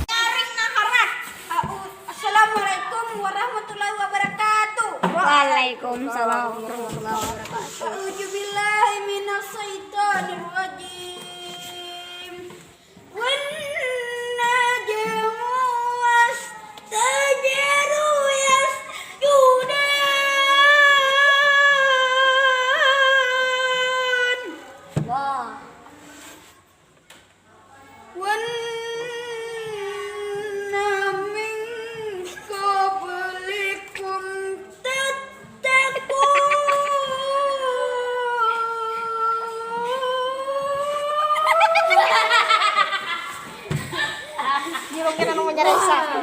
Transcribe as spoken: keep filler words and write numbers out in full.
Nyaring naharah. Au-, Assalamualaikum warahmatullahi wabarakatuh. Waalaikumsalam warahmatullahi wabarakatuh. A'udzubillahi minasyaitonirrajim. Wan najmu wasyajaru yasjudan. Wah. Wan namin qablikum tattaqun. Jurungnya nang menyerai sa.